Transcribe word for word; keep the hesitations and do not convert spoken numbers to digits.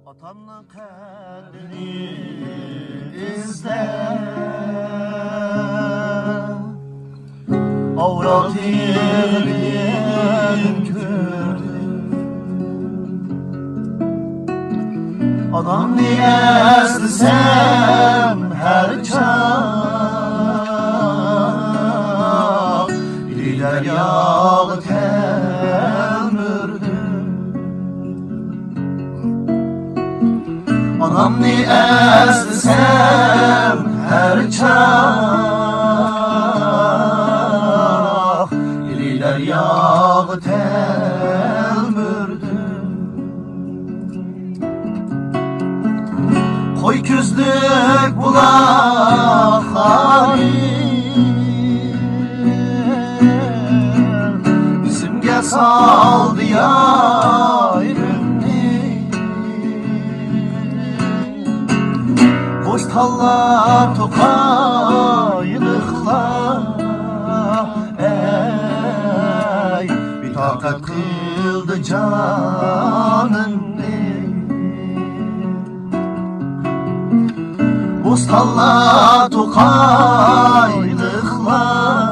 ئاتامنىڭ قەدرىنى ئىزدەپ، ئاۋراق تېرىدىن كۆردۈم. ئانامنى ئەسلىسەم ھەر چاغ، ئىلى دەرياغا تەلمۈردۈم. ئانامنى ئەسلىسەم ھەر چاغ، ئىلى دەرياغا تەلمۈردۈم. قوي كۆزلۈك بۇلاقلارنى ئىسىمگە سالدى يارىمنى. بوستانلار، توقايلىقلار، ئەي، بىتاقەت قىلدى جانىمنى. بوستانلار، توقايلىقلار،